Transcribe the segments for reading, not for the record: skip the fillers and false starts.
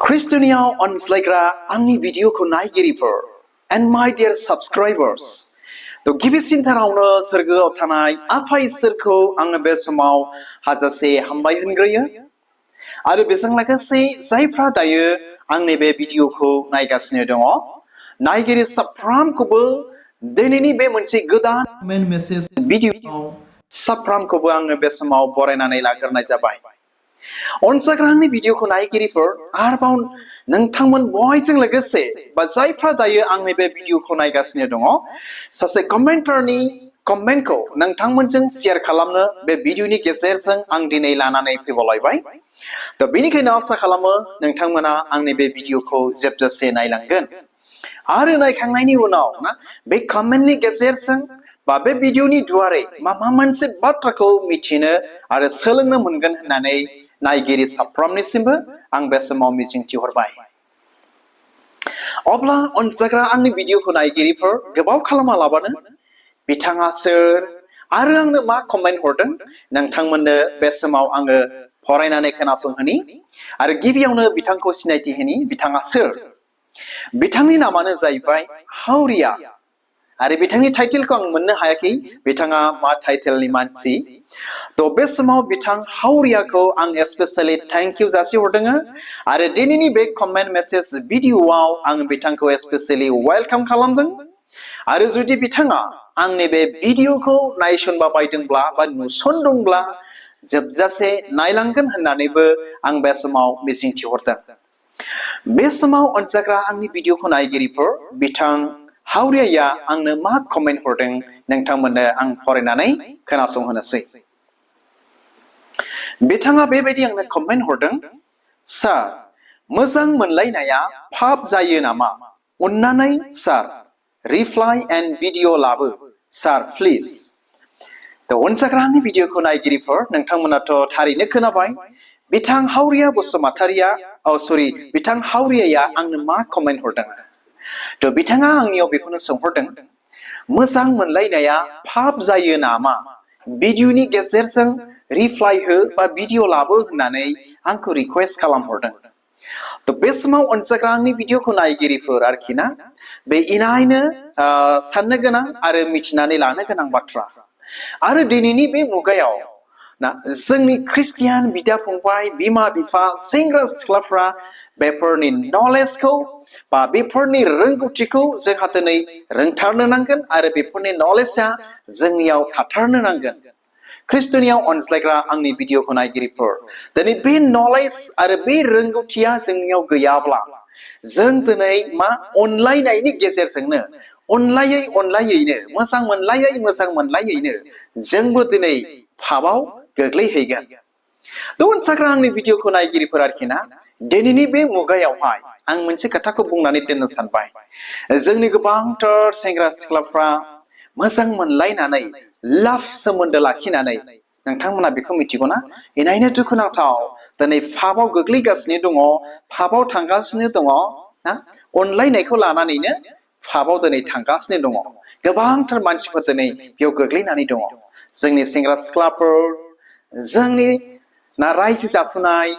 Christianiaव अनज्लायग्रा आंनि भिडिअखौ नायगिरिफोर and my dear subscribers तो गिबिसिनथारावनो सोरगोआव थानाय आफा इसोरखौ आङो बे समाव हाजासे हामबाय होनग्रोयो आरो बेजों लोगोसे जायफ्रा दायो आंनि बे भिडिअखौ नायगासिनो दङ नायगिरि साफ्रोमखौबो दिनैनि बे मोनसे गोदान मेसेज भिडिअ साफ्रोमखौबो आङो बे समाव बरायनानै लाग्रोनाय जाबाय अनसाग्रानि भिडिअखौ नायगिरिफोर आरोबाव नोंथांमोन बयजों लोगोसे बा जायफ्रा दायो आंनि बे भिडिअखौ नायगासिनो दङ सासे कमेन्टारनि कमेन्टखौ नोंथांमोनजों शेयार खालामनो बे भिडिअनि गेजेरजों आं दिनै लानानै फैबावलायबाय दा बेनिखायनो आसा खालामो नोंथांमोना आंनि बे भिडिअखौ जोबजासे नायलांगोन आरो नायखांनायनि उनाव ना बे कमेन्टनि गेजेरजों बा बे भिडिअनि दुआरै मा मोनसे बाथ्राखौ मिथिनो आरो सोलोंनो मोनगोन होननानै नायगिरि साफ्रोमनिसिमबो आं बे समाव मिजिंथिहरबाय अब्ला अनजाग्रा आंनि भिडिअखौ नायगिरिफोर गोबाव खालामालाबानो बिथाङा सोर आरो आंनो मा कमेन्ट हरदों नोंथांमोननो बे समाव आङो फरायनानै खोनासंहोनि आरो गिबियावनो बिथांखौ सिनायथि होनि बिथाङा सोर बिथांनि नामानो जाहैबाय हावरिया आरो बिथांनि टाइटेलखौ आं मोननो हायाखै बिथाङा मा टाइटेलनि मानसि तो बे समाव बिथां हावरियाखौ आं स्पेशली थैंक यू जासिहरदों आरो दिनैनि बे कमेन्ट मेसेज भिडिअआव आं बिथांखौ स्पेशली वेलकाम खालामदों आरो जुदि बिथाङा आंनि बे भिडिअखौ नायसनबा बायदोंब्ला बा नुसनदोंब्ला जोबजासे नायलांगोन होननानैबो आं बे समाव मिजिंथिहरदों बे समाव अनजाग्रा आंनि भिडिअखौ नायगिरिफोर बिथां हावरियाया आंनो मा कमेन्ट हरदों नोंथांमोननो आं फरायनानै खोनासंहोनोसै बिथाङा बेबायदि आंनो कमेन्ट हरदों सार मोजां मोनलायनाया पाप जायो नामा अन्नानै सार रिप्लाइ एन्ड भिडिअ लाबो सार प्लिज थ अनजाग्रा आंनि भिडिअखौ नायगिरिफोर नोंथांमोनाथ' थारैनो खोनाबाय बिथां हावरिया बसुमतारिया बिथां हावरियाया आंनो मा कमेन्ट हरदों तो बिथाङा आंनियाव बेखौनो सोंहरदों मोजां मोनलायनाया पाप जायो नामा भिडिअनि गेजेरजों रिप्लाइ हो बा भिडिअ लाबो होननानै आंखौ रिक्वेस्ट खालामहरदों तो बे समाव अनजाग्रा आंनि भिडिअखौ नायगिरिफोर आरोखि ना बे इनायनो साननो गोनां आरो मिथिनानै लानो गोनां बाथ्रा आरो दिनैनि बे मुगायाव ना जोंनि ख्रिस्टियान बिदा फंबाय बिमा बिफा सेंग्रा सिख्लाफ्रा बेफोरनि नलेजखौ बा बेफोरनि रोंगौथिखौ जोंहा दिनै रोंथारनो नांगोन आरो बेफोरनि नलेजआ जोंनियाव थाथारनो नांगोन ख्रिस्टियानियाव अनज्लायग्रा आंनि भिडिअखौ नायगिरिफोर दिनै बे नलेज आरो बे रोंगौथिया जोंनियाव गैयाब्ला जों दिनै मा अनलायनायनि गेजेरजोंनो अनलायैनो मोजां मोनलायैनो जोंबो दिनै पापआव गोग्लैहैगोन अनजाग्रा आंनि भिडिअखौ नायगिरिफोर आरोखि ना दिनैनि बे मुगायावहाय आं मोनसे खोथाखौ बुंनानै दोननो सानबाय जोंनि गोबांथार सेंग्रा सिख्लाफ्रा मोजां मोनलायनानै लाभ सोमोन्दो लाखिनानै नोंथांमोना बेखौ मिथिगौना इनायनो दुखुनांथाव दिनै पापआव गोग्लैगासिनो दङ पापआव थांगासिनो दङ ना अनलायनायखौ लानानैनो पापआव दिनै थांगासिनो दङ गोबांथार मानसिफोर दिनै बेयाव गोग्लैनानै दङ जोंनि सेंग्रा सिख्लाफोर जोंनि ना रायजो जाफुनाय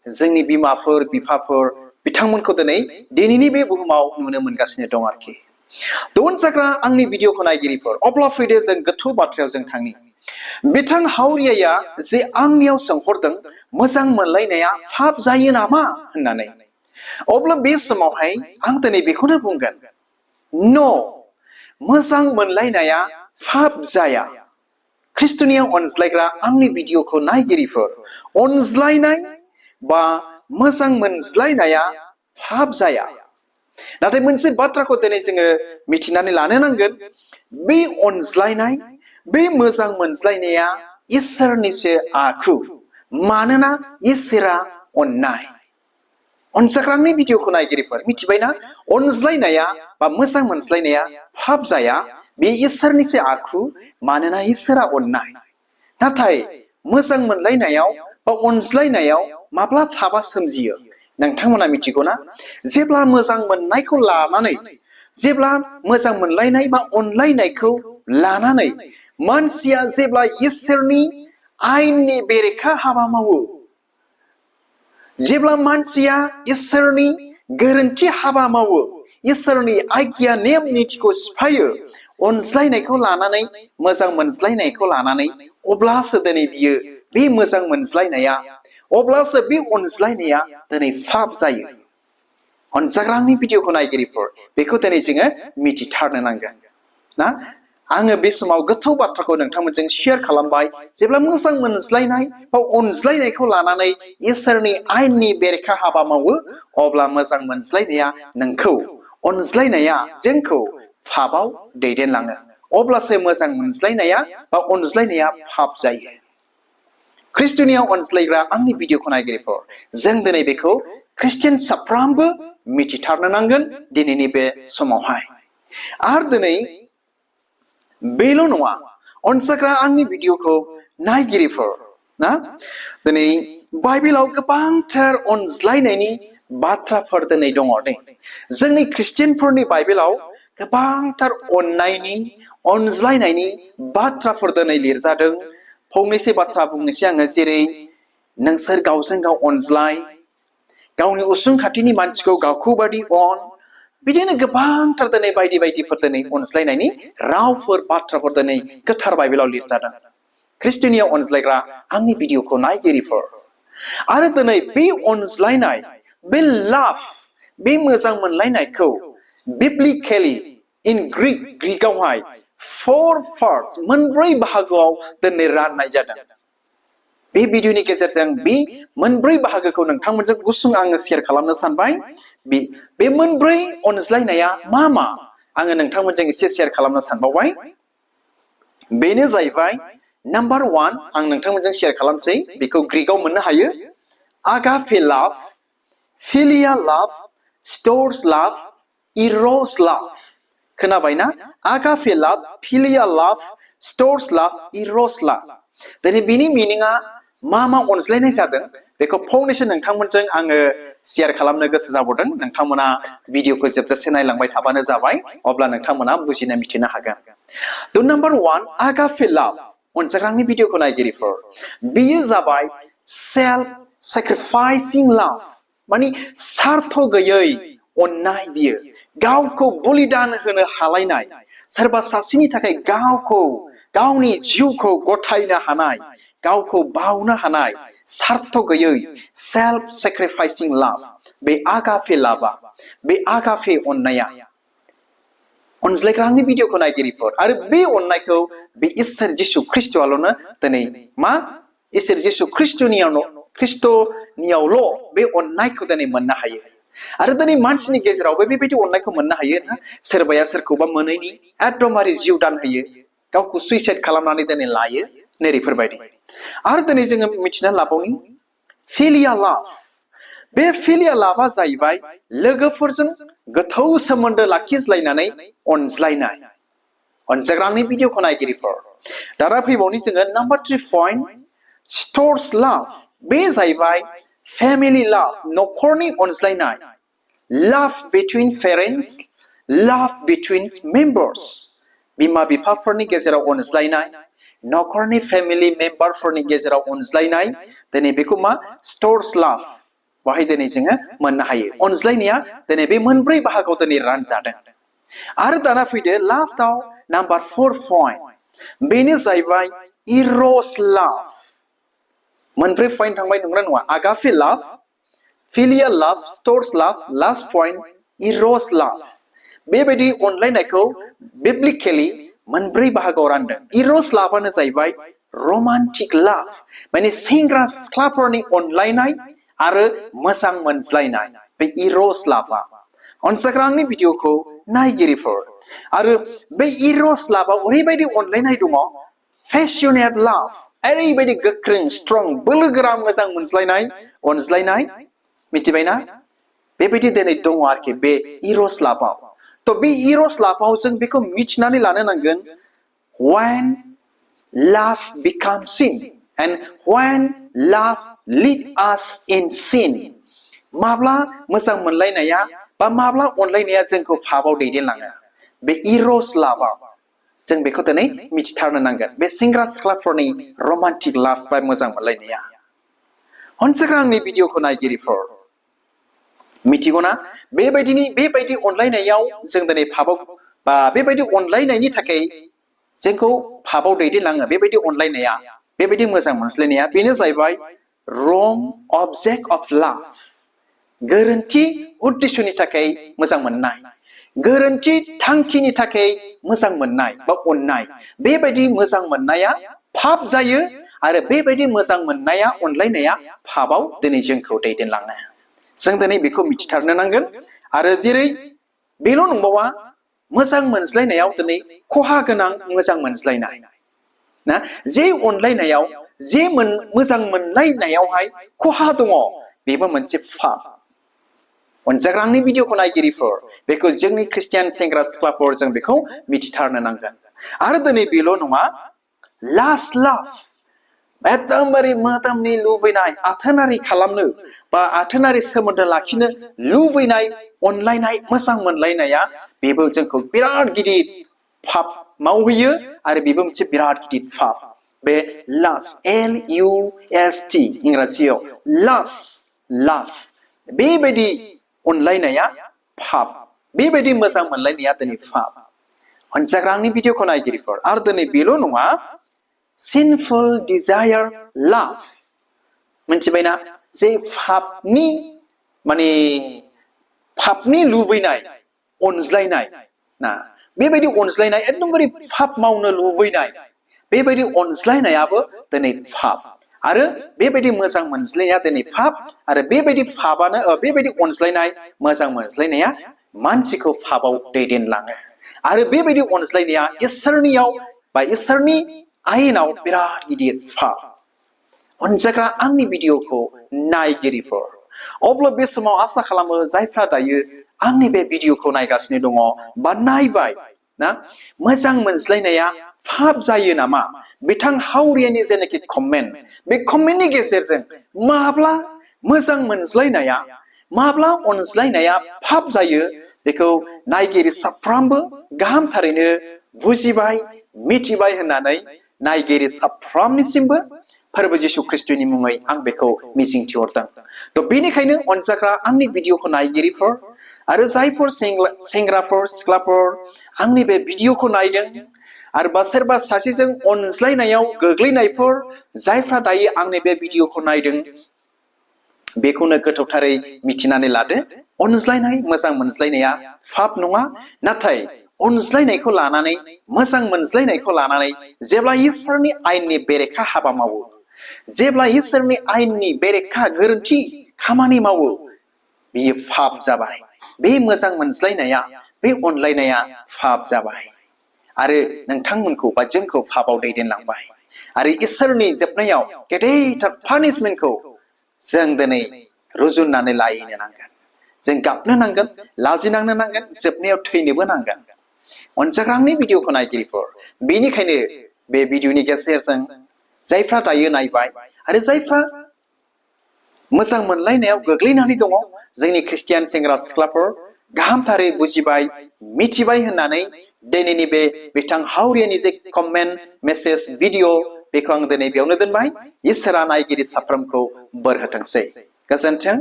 जोंनि बिमाफोर बिफाफोर बिथांमोनखौ दिनैनि बे बुहुमाव नुनो मोनगासिनो दं आरोखि अनजाग्रा आंनि भिडिअखौ नायगिरिफोर अब्ला फैदो जों गोथौ बाथ्रायाव जों थांनि बिथां हावरियाया जे आंनियाव सोंहरदों मोजां मोनलायनाया पाप जायो नामा होननानै अब्ला बे समावहाय आं दिनै बेखौनो बुंगोन नो मोजां मोनलायनाया पाप जाया ख्रिस्टियानियाव अनज्लायग्रा आंनि भिडिअखौ नायगिरिफोर अनज्लायनाय बा मोजां मोनज्लायनाया पाप जाया नाथाय मोनसे बाथ्राखौ दिनै जोङो मिथिनानै लानो नांगोन बे अनज्लायनाय बे मोजां मोनज्लायनाया इसोरनिसो आखु मानोना इसोरा अननाय अनजाग्रा आंनि भिडिअखौ नायगिरिफोर मिथिबायना अनज्लायनाया बा मोजां मोनज्लायनाया पाप जाया बे इसोरनिसो आखु मानोना इसोरा अननाय नाथाय मोजां मोनलायनायाव बा अनज्लायनायाव माब्ला पापआ सोमजियो नोंथांमोना मिथिगौना जेब्ला मोजां मोननायखौ लानानै जेब्ला मोजां मोनलायनाय बा अनलायनायखौ लानानै मानसिया जेब्ला इसोरनि आयेननि बेरेखा हाबा मावो जेब्ला मानसिया इसोरनि गोरोन्थि हाबा मावो इसोरनि आज्ञा नेम निथिखौ सिफायो अनज्लायनायखौ लानानै मोजां मोनज्लायनायखौ लानानै अब्लासो दिनै बियो बे मोजां मोनज्लायनाया अब्लासो बे अनज्लायनाया दिनै पाप जायो अनजाग्रानि भिडिअखौ नायगिरिफोर बेखौ दिनै जोङो मिथिथारनो नांगोन ना आङो बे समाव गोथौ बाथ्राखौ नोंथांमोनजों शेयार खालामबाय जेब्ला मोजां मोनज्लायनाय बा अनज्लायनायखौ लानानै इसोरनि आयेननि बेरेखा हाबा मावो अब्ला मोजां मोनज्लायनाया नोंखौ अनज्लायनाया जोंखौ पापआव दैदेनलाङो अब्लासो मोजां मोनज्लायनाया बा अनज्लायनाया पाप जायो ख्रिस्टनियाव अनज्लायग्रा आंनि भिडिअखौ नायगिरिफोर जों दिनै बेखौ ख्रिस्टियान साफ्रोमबो मिथिथारनो नांगोन दिनैनि बे समावहाय आरो दिनै बेल' नङा अनजाग्रा आंनि भिडिअखौ नायगिरिफोर ना दिनै बाइबेलाव गोबांथार अनज्लायनायनि बाथ्राफोर दिनै दङ दे जोंनि ख्रिस्टियानफोरनि बाइबेलाव गोबांथार अननायनि अनज्लायनायनि बाथ्राफोर दिनै लिरजादों फंनैसो बाथ्रा बुंनोसै आङो जेरै नोंसोर गावजों गाव अनज्लाय गावनि उसुं खाथिनि मानसिखौ गावखौ बादि अन बिदिनो गोबांथार दिनै बायदि बायदिफोर दिनै अनज्लायनायनि रावफोर बाथ्राफोर दिनै गोथार बाइबेलाव लिरजादों ख्रिस्टनियाव अनज्लायग्रा आंनि भिडिअखौ नायगिरिफोर आरो दिनै बे अनज्लायनाय बे लाभ बे मोजां मोनलायनायखौ बिब्लिकेलि इन ग्रीकआवहाय 4 पार्ट्स मोनब्रै बाहागोआव दिनै राननाय जादों बे भिडिअनि गेजेरजों बे मोनब्रै बाहागोखौ नोंथांमोनजों गुसुं आङो शेयार खालामनो सानबाय बे मोनब्रै अनज्लायनाया मा मा आङो नोंथांमोनजों एसे शेयार खालामनो सानबावबाय बेनो जाहैबाय नाम्बार 1 आं नोंथांमोनजों शेयार खालामसै बेखौ ग्रीकआव मोननो हायो आगापे लाभ फिलिया लाभ स्टर्स लाभ इर'स लाभ खोनाबायना आगापे लाभ फिलिया लाभ स्टर्स लाभ इर'स लाभ दिनै बिनि मिनिङा मा मा अनज्लायनाय जादों बेखौ फंनैसो नोंथांमोनजों आङो शेयार खालामनो गोसो जाबोदों नोंथांमोना भिडिअखौ जोबजासे नायलांबाय थाबानो जाबाय अब्ला नोंथांमोना बुजिनो मिथिनो हागोन द नाम्बार 1 आगापे लाभ अनजाग्रानि भिडिअखौ नायगिरिफोर बेयो जाबाय सेल्फ सेक्रिफाइसिं लाभ माने सार्थ गैयै अननाय बियो गावखौ बलिदान होनो हालायनाय सोरबा सासेनि थाखाय गावखौ गावनि जिउखौ गथायनो हानाय गावखौ बावनो हानाय सार्थ गैयै सेल्फ सेक्रिफाइसिं लाभ बे आगापे लाभा बे आगापे अननाया अनज्लायग्रानि भिडिअखौ नायगिरिफोर आरो बे अननायखौ बे इसोर जिसु ख्रिस्टआल'नो दिनै मा इसोर जिसु ख्रिस्टनियावल' बे अननायखौ दिनै मोननो हायो आरो दिनै मानसिनि गेजेरावबो बेबायदि अननायखौ मोननो हायो ना सोरबाया सोरखौबा मोनैनि एकदमबारे जिउ दान होयो गावखौ सुइसाइड खालामनानै दिनै लायो नैरैफोरबायदि आरो दिनै जोङो मिथिना लाबावनि फिलिया लाभ बे फिलिया लाभा जाहैबाय लोगोफोरजों गोथौ सोमोन्दो लाखिज्लायनानै अनज्लायनाय अनजाग्रानि भिडिअखौ नायगिरिफोर दाना फैबावनि जोङो नाम्बार 3 पइन्ट स्टर्स लाभ बे जाहैबाय फेमिलि लाभ न'खरनि अनज्लायनाय लाभ बिटुइन पेरेन्टस लाभ बिटुइन मेम्बार्स बिमा बिफाफोरनि गेजेराव अनज्लायनाय न'खरनि फेमिलि मेम्बारफोरनि गेजेराव अनज्लायनाय दिनै बेखौ मा स्टर्स लाभ बाहाय दिनै जोङो मोननो हायो अनज्लायनाया दिनै बे मोनब्रै बाहागोआव दिनै रानजादों आरो दाना फैदो लास्टआव नाम्बार 4 पइन्ट बेनो जाहैबाय इर'स लाभ मोनब्रै पइन्ट थांबाय नंगौना नङा आगापे लाभ फिलिया लाभ स्टर्स लाभ लास्ट पइन्ट इर'स लाभ बेबायदि अनलायनायखौ बिब्लिकेलि मोनब्रै बाहागोआव रानदों इर'स लाभआनो जाहैबाय रमान्टिक लाभ माने सेंग्रा सिख्लाफोरनि अनलायनाय आरो मोजां मोनज्लायनाय बे इर'स लाभआ अनजाग्रानि भिडिअखौ नायगिरिफोर आरो बे इर'स लाभआव ओरैबायदि अनलायनाय दङ पेशनेट लाभ ओरैबायदि गोख्रों स्ट्रं बोलोगोरा मोजां मोनज्लायनाय अनज्लायनाय मिथिबायना बेबायदि दिनै दङ आरोखि बे इर'स लाभआव थ' बे इर'स लाभआव जों बेखौ मिथिनानै लानो नांगोन when love becomes sin and when love lead us in sin माब्ला मोजां मोनलायनाया बा माब्ला अनलायनाया जोंखौ पापआव दैदेनलाङो बे इर'स लाभआव जों बेखौ दिनै मिथिथारनो नांगोन बे सेंग्रा सिख्लाफोरनि रमान्टिक लाभ बा मोजां मोनलायनाया अनसाग्रा आंनि भिडिअखौ नायगिरिफोर मिथिगौना बेबायदि अनलायनायाव जों दिनै फाबाव बा बेबायदि अनलायनायनि थाखाय जोंखौ फाबाव दैदेनलाङो बेबायदि अनलायनाया बेबायदि मोजां मोनज्लायनाया बेनो जाहैबाय रं अबजेक्ट अफ लाभ गोरोन्थि उद्देश्यनि थाखाय मोजां मोननाय गोरोन्थि थांखिनि थाखाय मोजां मोननाय बा अननाय बेबायदि मोजां मोननाया फाब जायो आरो बेबायदि मोजां मोननाया अनलायनाया फाबाव दिनै जोंखौ दैदेनलाङो जों दिनै बेखौ मिथिथारनो नांगोन आरो जेरै बेल' नंबावा मोजां मोनज्लायनायाव दिनै खहा गोनां मोजां मोनज्लायनाय ना जे अनलायनायाव जे मोजां मोनलायनायावहाय खहा दङ बेबो मोनसे फाब अनजाग्रा आंनि भिडिअखौ नायगिरिफोर बेखौ जोंनि ख्रिस्टियान सेंग्रा सिख्लाफोर जों बेखौ मिथिथारनो नांगोन आरो दिनै बेल' नङा लास्ट लाभ एकदमबारे मोदोमनि लुबैनाय आथोनारि खालामनो बा आथोनारि सोमोन्दो लाखिनो लुबैनाय अनलायनाय मोजां मोनलायनाया बेबो जोंखौ बिराद गिदिर फाब मावहैयो आरो बेबो मोनसे बिराद गिदिर फाब बे लास्ट LUST इंराजियाव लास्ट लाभ बेबायदि अनलायनाया फाब बेबायदि मोजां मोनलायनाया दिनै फाब अनजाग्रा आंनि भिडिअखौ नायगिरिफोर आरो दिनै बेल' नङा Sinful desire love मोनथिबायना जे फाबनि लुबैनाय अनज्लायनाय ना बेबायदि अनज्लायनाय एकदमबारे फाब मावनो लुबैनाय बेबायदि अनज्लायनायाबो दिनै फाब आरो बेबायदि मोजां मोनज्लायनाया दिनै फाब आरो बेबायदि फाबानो बेबायदि अनज्लायनाय मोजां मोनज्लायनाया मानसिखौ फाबाव दैदेनलाङो आरो बेबायदि अनज्लायनाया इसोरनियाव बा इसोरनि आयेनाव बिराद गिदिर फाब अनजाग्रा आंनि भिडिअखौ नायगिरिफोर अब्ला बे समाव आसा खालामो जायफ्रा दायो आंनि बे भिडिअखौ नायगासिनो दङ बा नायबाय ना मोजां मोनज्लायनाया फाब जायो नामा बिथां हावरियानि जेनाखि कमेन्ट बे कमेन्टनि गेजेरजों माब्ला मोजां मोनज्लायनाया माब्ला अनज्लायनाया फाब जायो बेखौ नायगिरि साफ्रोमबो गाहामथारैनो बुजिबाय मिथिबाय होननानै नायगिरि साफ्रोमनिसिमबो फोरबो जिशु ख्रिस्टनि मुङै आं बेखौ मिजिंथिहरदों थ' बेनिखायनो अनजाग्रा आंनि भिडिअखौ नायगिरिफोर आरो जायफोर सेंग्राफोर सिख्लाफोर आंनि बे भिडिअखौ नायदों आरो बा सोरबा सासेजों अनज्लायनायाव गोग्लैनायफोर जायफ्रा दायो आंनि बे भिडिअखौ नायदों बेखौनो गोथौथारै मिथिनानै लादो अनज्लायनाय मोजां मोनज्लायनाया फाब नङा नाथाय अनज्लायनायखौ लानानै मोजां मोनज्लायनायखौ लानानै जेब्ला इसोरनि आयेननि बेरेखा हाबा मावो जेब्ला इसोरनि आयेननि बेरेखा गोरोन्थि खामानि मावो बेयो फाब जाबाय बे मोजां मोनज्लायनाया बे अनलायनाया फाब जाबाय आरो नोंथांमोनखौ बा जोंखौ फाबाव दैदेनलांबाय आरो इसोरनि जोबनायाव गेदेरथार पानिशमेन्टखौ जों दिनै रुजुननानै लायनो नांगोन जों गाबनो नांगोन लाजिनांनो नांगोन जोबनायाव थैनोबो नांगोन अनजाग्रा आंनि भिडिअखौ नायगिरिफोर बेनिखायनो बे भिडिअनि गेजेरजों जायफ्रा दायो नायबाय आरो जायफ्रा मोजां मोनलायनायाव गोग्लैनानै दङ जोंनि ख्रिस्टियान सेंग्रा सिख्लाफोर गाहामथारै बुजिबाय मिथिबाय होननानै दिनैनि बे बिथां हावरियानि जे कमेन्ट मेसेज भिडिअ बेखौ आं दिनै बेयावनो दोनबाय इसोरा नायगिरि साफ्रोमखौ बोर होथोंसै गोजोन्थों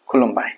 खुलुमबाय